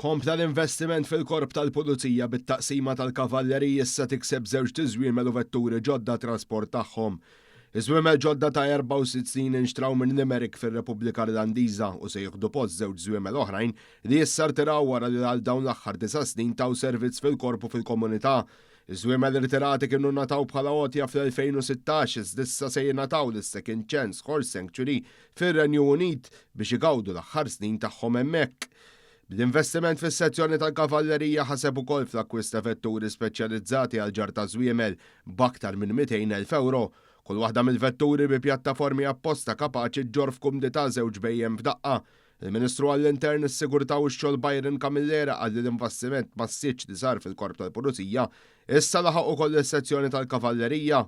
Kompla l-investiment fil-Korp tal-Pulizija bit-taqsima tal-Kavalleriji issa tikseb żewġt iżwiemel u vetturi ġodda għat-trasport tagħhom. Iż-żwiemel ġodda ta' 64 inxtraw minn Limerick fir-Repubblika Irlandiża u se jieħdu post żewġ żwiemel oħrajn li issa rtiraw wara li għal dawn l-aħħar disa' snin taw servizz fil-Korp u fil-komunità. Iż-żwiemel irtirati kienu ngħataw bħala għotja fl-2016 iżda issa se jingħataw lis-Second Chance Horse Sanctuary fir-Renju Unit biex igawdu l-aħħar snin tagħhom hemmhekk. Bl-investiment fis-sezzjoni tal-kavallerija ħaseb ukoll fl-akkwist ta' vetturi speċjalizzati għall-ġarr ta' żwiemel b'aktar minn 200,000 ewro. Kull waħda mill-vetturi bi pjattaformi apposta kapaċi ġġorr f'kumdità żewġ bhejjem f'daqqa. Il-Ministru għall-Intern, is-Sigurtà u x-Xogħol Byron Camilleri qal li l-investiment massiċ li sar fil-Korp tal-Pulizija issa laħaq ukoll is-sezzjoni tal-kavallerija.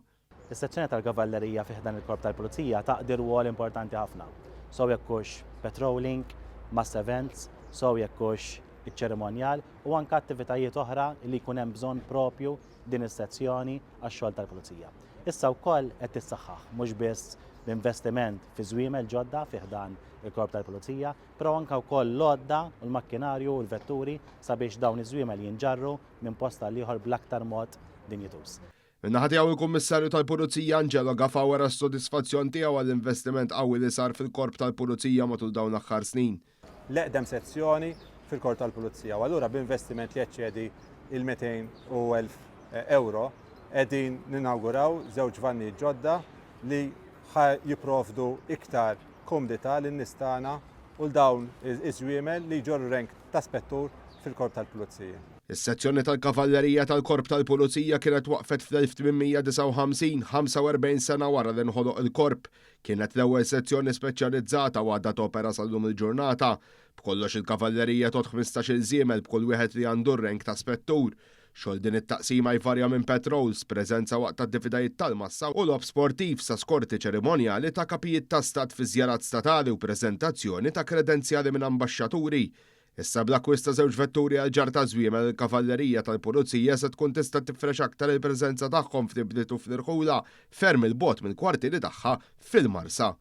Is-sezzjoni tal-kavallerija fi ħdan il-Korp tal-Pulizija taqdi rwol importanti ħafna, sew jekk hux patrolling, mass events, sew jekk hux iċ-ċerimonjal u anke attivitajiet oħra li jkun hemm bżonn propju din is-sezzjoni għax-xogħol tal-Pulizija. Issa wkoll qed tissaħħaħ mhux biss b'investiment fi żwiemel ġodda fi ħdan il-Korp tal-Pulizija, però anke wkoll l-għodda u l-makkinarju u l-vetturi sabiex dawn iż-żwiemel jinġarru minn post għal ieħor bl-aktar mod dinjituż. Min-naħa tiegħu il-Kummissarju tal-Pulizija Angelo Gafà wera s-sodisfazzjon tiegħu għall-investiment qawwi li sar fil-Korp tal-Pulizija matul dawn l-aħħar snin. L-eqdem sezzjoni fil-Korp tal-Pulizija u allura b'investiment li jeċċedi il-200,000 euro qegħdin ninawguraw żewġ vannijiet ġodda li ħa jipprovdu iktar kumdità lin-nies tagħna u 'l dawn iż-żwiemel li jġorru rank ta' spettur fil-Korp tal-Pulizija. Is-sezzjoni tal-Kavallerija tal-Korp tal-Pulizija kienet waqfet fl-1859, 45 sena wara li nħoloq il-Korp. Kienet l-ewwel sezzjoni speċjalizzata u għadha topera sal-lum il-ġurnata. B'kollox il-Kavallerija tgħodd 15-il żiemel b'kull wieħed li għandu r-rank ta' spettur. Xogħol din it-taqsima jvarja minn patrols, preżenza waqt attivitajiet tal-massa u logħob sportiv sa skorti ċerimonjali ta' kapijiet ta' stat fi żjarat statali u preżentazzjoni ta' kredenzjali minn ambaxxaturi. Issa bl-akkwist ta' żewġ vetturi għall-ġarr ta' żwiemel il-kavallerija tal-pulizija se tkun tista' tifrex aktar il-preżenza tagħhom fl-ibliet u fl-irħula ferm 'il bogħod mill-kwartieri tagħha fil-Marsa.